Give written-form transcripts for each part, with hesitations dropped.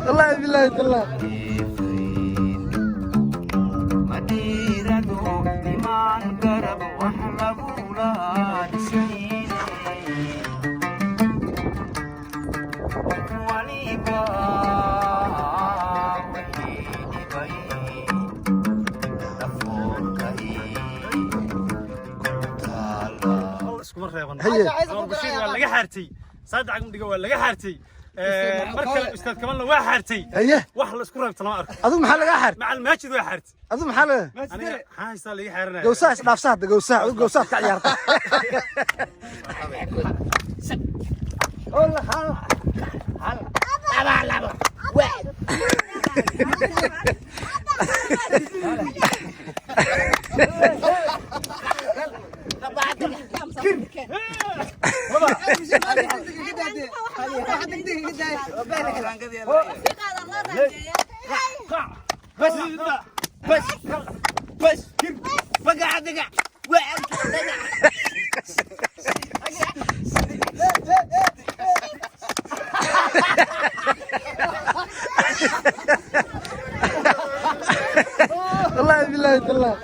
Wallahi billahi tallahi. Madhiirado imaan garab wax lagula dhisayne, qof waliba wixii dhibay dhafoorka taala. Iskuma reeban. Haye. Cumar Bashiir waa laga xaartay, Saadax Cagmadhiga waa laga xaartay, mar kale Ustaad Kamalna waa xaartay. Haye. Wax la isku reebta lama arko. Adigu maxaa lagaa xaar? Macal Maajid waa xaartay. Adigu maxaa laga? Aniga maxaa haystaa laga xaaranaya? Gowsaha isdhaafsa hadda, gowsaha, adigu gowsahaad ka ciyaarta. بس بس بقع دقع. Wallahi billahi tallahi.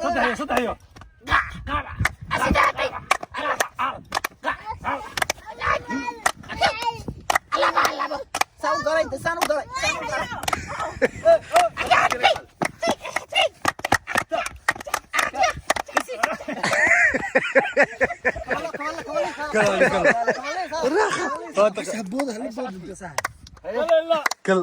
Saddex iyo saddex iyo. Kal.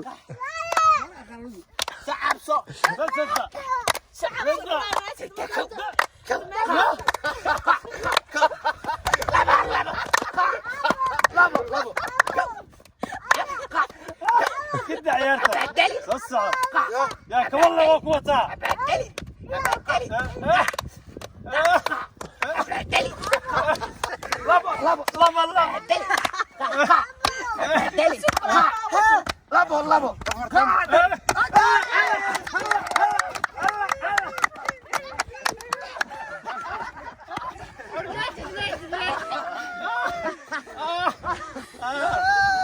كده ciyaarta soo soco yaa Kamalna waa ku wataa. Laba laba laba laba. Labo labo.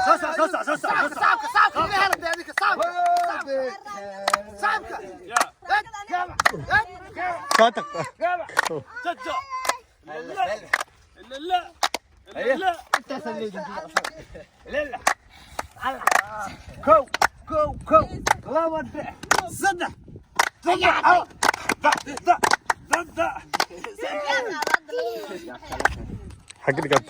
Soo soco, soo soco, soo soco, soo soco. Soo tag. Jaja. لا لا لا لا. Kow kow kow, laba, saddex, saddex, Da da da da. Xagga dhigaad.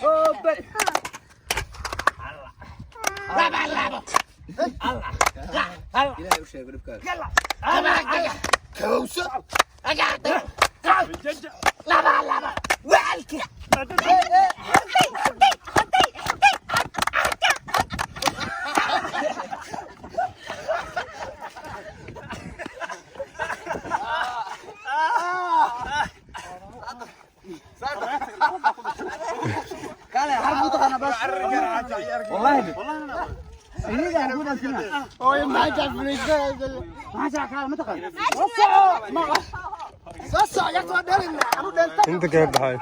Jaja. Inta kaga baxay.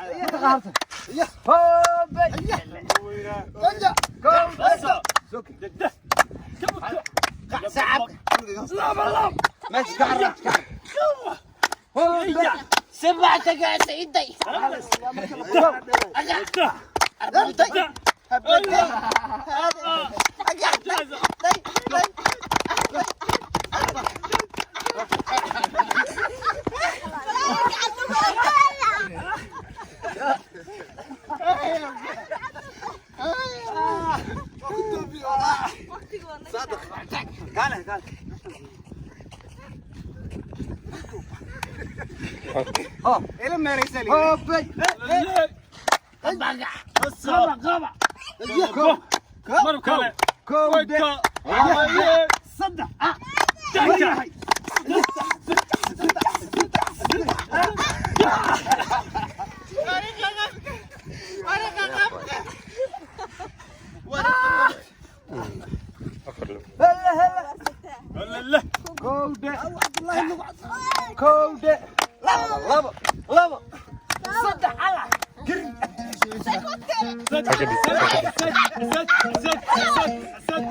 Ila meeraysa hobay qaba qaba Mar kale. Kow de saddex. Afar labo. La. Kow de kow de labo labo labo saddex ala. Xagga dhig, xagga dhig. Sad sad sad sad.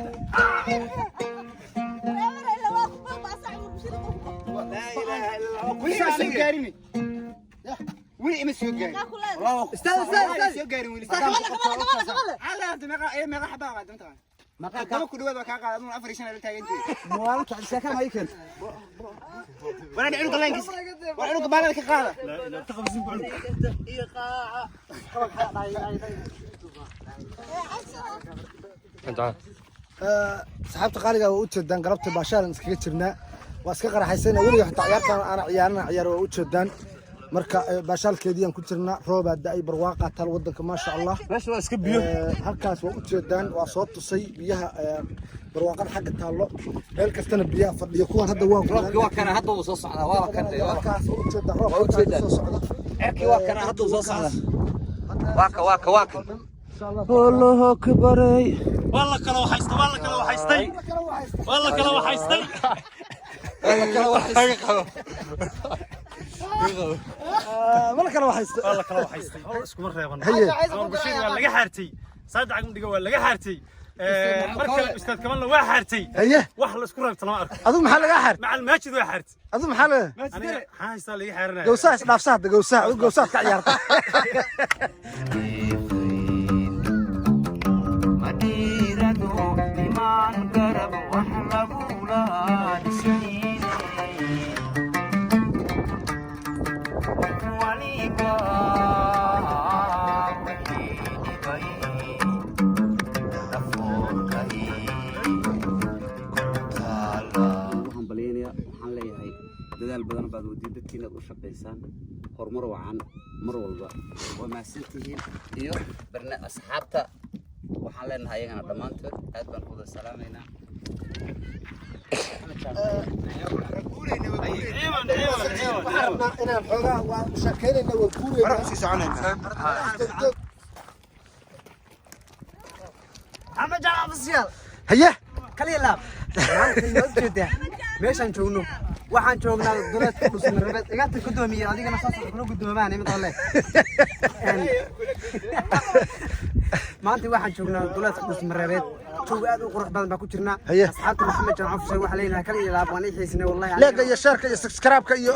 Laa ilaaha illa allah. Weli ma soo gaarin, weli ima soo gaarin. Ustaad, ustaad, ustaad. Soo gaarin weli. Kabale, kabale. Alla hadda meeqa ee meeqa xabaa qaad inta toddoba ku dhawaad waa kaa qaada aduna afar iyo shan ay la taagantihi. Maalinta sheekada ma ii keento. Waraan cunuga laankiis war cunuga baalada ka qaada. Inta. Saxaabta qaaliga waa u jeedaan, galabta baashaalan iskaga jirnaa, waa iska qaraxaysana weliga, xitaa ciyaartaan aana ciyaarana ciyaar waa u jeedaan. Marka baashaalkeedii aan ku jirnaa, roobaa da'ay, barwaaqaa taal wadanka, maasha Allah. Meesha waa iska biyo. Halkaas waa u jeedaan, waa soo tusay biyaha, barwaaqada xagga taallo, meel kastana biyaha fadhiyo. Kuwan hadda waa Roobkii waa kana, hadda wuu soo socdaa, waa kan de. Halkaas waa u jeedaan, roobka Waa u jeedaan. soo socda. Cirkii waa kana, hadda wuu soo socdaa. Waa ka, waa ka, waa ka. Allahu akbaray. Waa la kala waxaystay, waa la kala waxaystay. Waa la kala waxaystay. Waa la kala wax. Ma la kala waxaysta. Waa la kala waxaystay. Iskuma reeban. Haye. Cumar Bashiir waa laga xaartay. Saad cagm dhiga waa laga xaartay. Mar kale ustaad Kamalna waa xaartay. Haye. Wax la isku reebta lama arko. Adigu maxaa lagaa xaar? Macal Maajid waa xaartay. Adigu maxaa laga Aniga maxaa haystaa laga xaaranaya? Gowsaha isdhaafsa hadda, gowsaha, adigu gowsahaad ka ciyaarta. Madhiirado imaan garab wax lagula dhisayne. Waliba wixii dhibay dhafoorka ku taala. Ugu hambalyaynaya waxaan leeyahay dadaal badan baad wadiin, dadkiina aad u shaqaysaan, horumar wacan mar walba, waa mahadsantihiin. Iyo barna asxaabta waxaan leenahay ayagana dhammaantood aad baan ku wada salaamaynaa. Ciidan, ciidan, ciidan. Waxaan rabnaa inaan xoogaa waa sheekeynayna, waa guuraynaa. Sii soconaynaa. Maxamed Jaamac Official. Haye. Kaliya laab. Maanta iyo ujeedaa meeshaan joogno, waxaan joognaa duleedka Dhuusamareeb Rabeed. Igaata gudoomiye, adigana saas kula gudoomaan mid alle. Maanta waxaan joognaa duleedka Dhuusamareebeed, jawi aad u qurux badan baa ku jirnaa. Haye. Asxaabta Maxamed Jaamac Official waxaa leenahay kaliya laab, waan ii xiisnay wallahi. Like-ga iyo share-ka iyo subscribe-ka iyo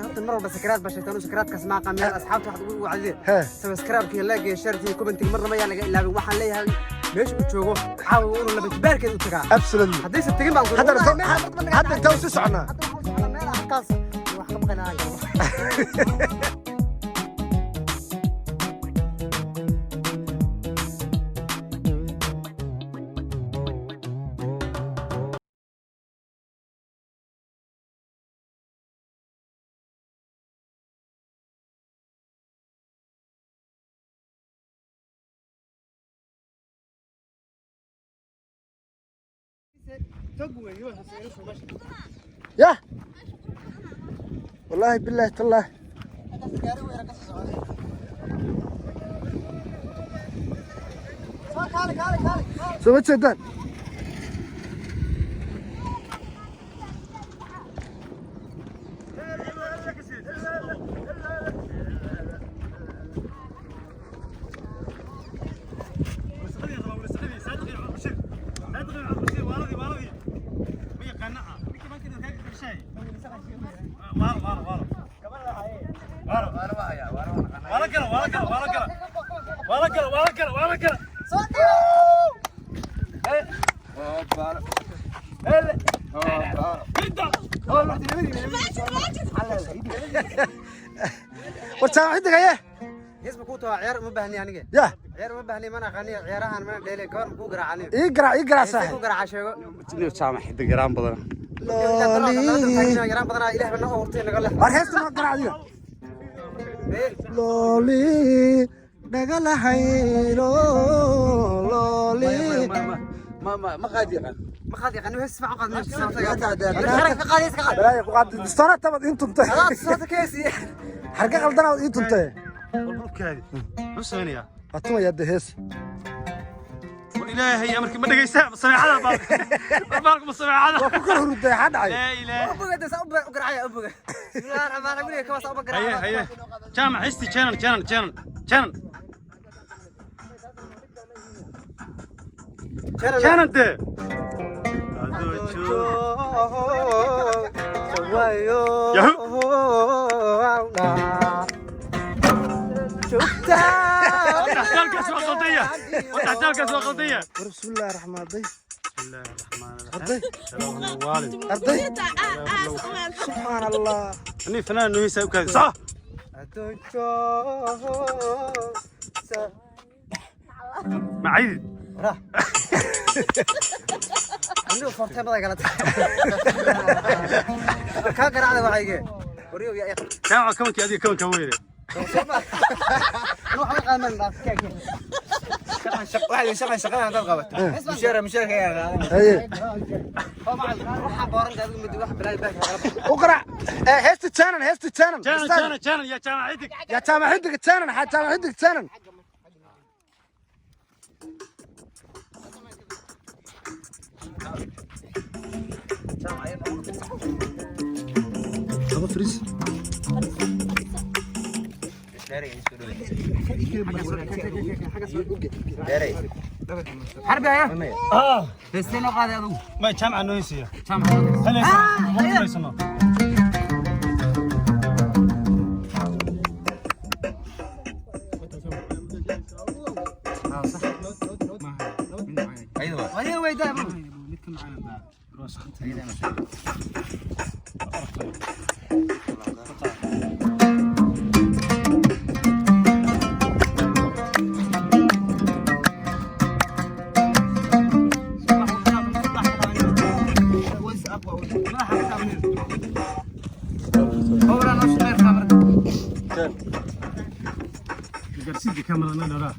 Horta mar walba sakaraad baa sheegtaan, sakaraadkaas maaqa meel asxaabta waxaad ugu wacdeen. He. Subscribe-ka iyo like iyo share-ka iyo comment-iga marnaba mayaan laga ilaabin. Waxaan leeyahay meesha uu joogo caawa inuu laba jibaarkeed u tagaa. Absolutely. Haddaysan tegin baan ku Hadda inta sii soconaa. Hadda waxaan u soconaa meel halkaas wax ka baqaynaa aan galo. Ya wallahi billahi tallahi. Soo ma jeedaan? War Jaamac xidig haye. Hees ma kuu tagaa? Ciyaar uma baahni aniga. Ya. Ciyaar uma baahni, mana aqaani ciyaarahan, mana dheele gabar ma kuu garaacani. Ii garaac, ii garaac. Heesay saaxib ku garaaca sheego. Jaamac xidig yaraan badan. Looli. Yaraan badanaa, ilaah bana hortay naga leh. War heesta noo garaac adiga. Looli dhagalahayno looli. Ma qaadi yaqaan. Ma qaadi yaqaan, hees fiican qaad meesha. Xarka qaadi, iska qaad. Balaayo ku qaadi distoona tabad ii tuntay. Adaa soota keesi. Xarga qaldana ii tuntay. Warburkaadi muxuu samaynayaa? Waa tumayaa dee hees. War ilaahay amarkii ma dhegaysaa ma sameecada baa war baalku ma sameecada. Waa ku kala huruday, xaa dhacay? Laa ilaaha. Uboga dasa u garacaya uboga. Bismillaahi raxmaani raxiim, weliga kawaas uba Haye. garacaya. Haye jaamac, histi channel channel channel channel channel de adoo joog. Yahoo. Wadhaxtaalkaas waa qaldanya, wadhaxtaalkaas waa qaldanya. War bismillaahi raxmaan day. Bismillaahi raxmaani Arday. raxiim waalid. Arday, subxaan Allah. Ani fanaan nuhiisa u kaadi soco. Macaydid. Anigu fortay badan galata. Ka garacda waxayge. Wariyo yaa. Jaamac, kabankii adiga kabanka weyne. Anu waxa qaadan dhaaf kaake. Waxaa shaqan shaqadan haddaad qabato mushaar ka yar qaadan. Haye. Waxa booran adigu mid wax bilaay baa. U qarac. Ee, heesta channel, heesta channel. Channel. Istaag. Channel channel yaa jaamac xidig. Yaa jaamac xidig channel, xaa jaamac xidig channel. Laba fariis. Xarbi aya. Heesteen oo qaaday adigu. Ma jaamac nuhiisiya. Jaamac. Haleysano. Wariyo weydaa bro. Gaarsiinta kamarada dharaa.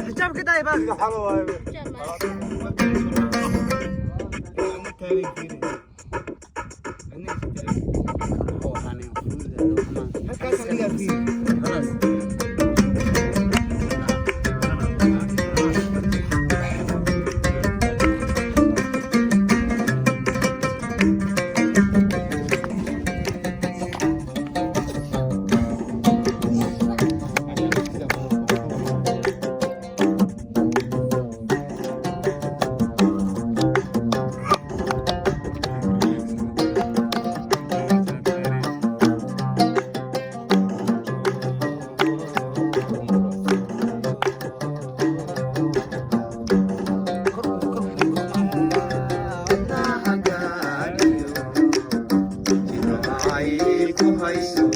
Xijaab ka daay baa. Hayso.